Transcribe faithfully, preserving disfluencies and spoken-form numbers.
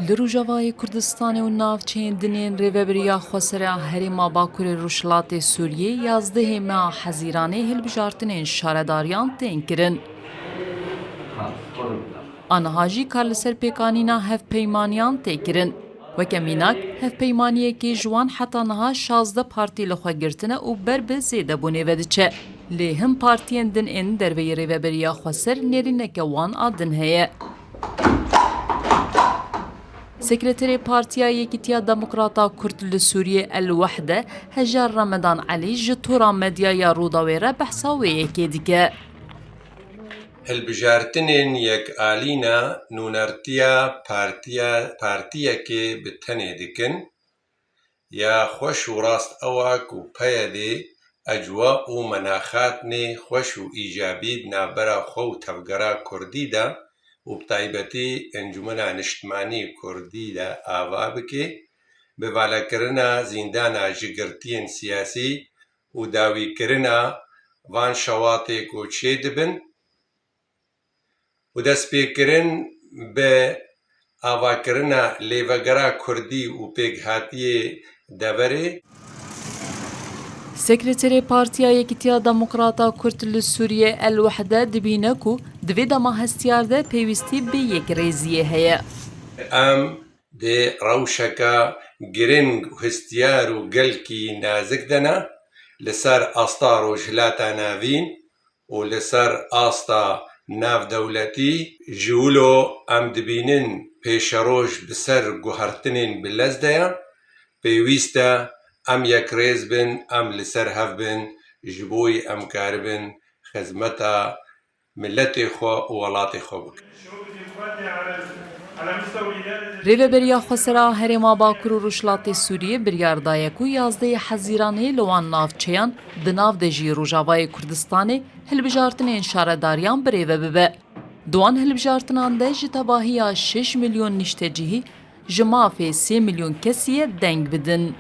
Li Rojavayê Kurdistanê û navçeyên din ên Rêveberiya Xwesere a Herêma Bakurê Rojhilatê Sûriyê yazdehê meha Hezîranê hilbijartinên şaredariyan tên kirin. Aniha jî kar li ser pêkanîna hevpeymaniyan tê kirin. Weke mînak, hevpeymaniyekê ji wan heta niha şazdeh partî li xwe girtine û ber bi zêdebûnê ve diçe. Lê hin partiyên din ên derveyî Rêveberiya Xweser nêrîneke wan a din heye. Sekreterê Partiya Yekîtiya Demokrata Kurd li Sûriyê El Wehde, Hejar Remedan Elî ji tora medyaya Rûdawê re behsa wê yekê dike. Hilbijartinên yekalîna nûnertiya partiya, partiyekê bi tenê dikin, ya xweş û rast ew a ku PYDê ecwa û menaxatnê xweş û îcabî di navbera xwe û tevgera kurdî de û bi taybetî Encûmena Niştimanî Kurdî de ava bike, bi valekirina zîndana ji girtiyên siyasî û dawîkirina van şewatê ku çêdibin û destpêkirin bi avakirina lêvegera kurdî û pêkhatiyê deverê. Sekreterê Partiya Yekîtiya Demokrata Kurd li Sûriyê El Wehde dibîne ku di vê dema hestiyar de pêwîstî bi yekrêziyê heye. Em di rewşeke giring û hestiyar û gelkî nazik de ne, li ser asta Rojhilata Navîn û li ser asta navdewletî, ji wilo em dibînin pêşeroj bi ser guhertinên bi lez de ye, pêwîst e em yekrêz bin, em li ser hev bin, ji bo yî em karibin xizmeta miletê xwe û welatê xwe bikin. Rêveberiya Xwesera Herêma Bakur û Rojhilatê Sûriyê biryar daye ku yazdehê Hezîranê li wan navçeyan, di nav de jî Rojavayê Kurdistanê, hilbijartinên şaredariyan birêve bibe. Di wan hilbijartinan de ji tevahiya şeş milyon niştecihî ji mafê sê milyon kesî ye deng bidin.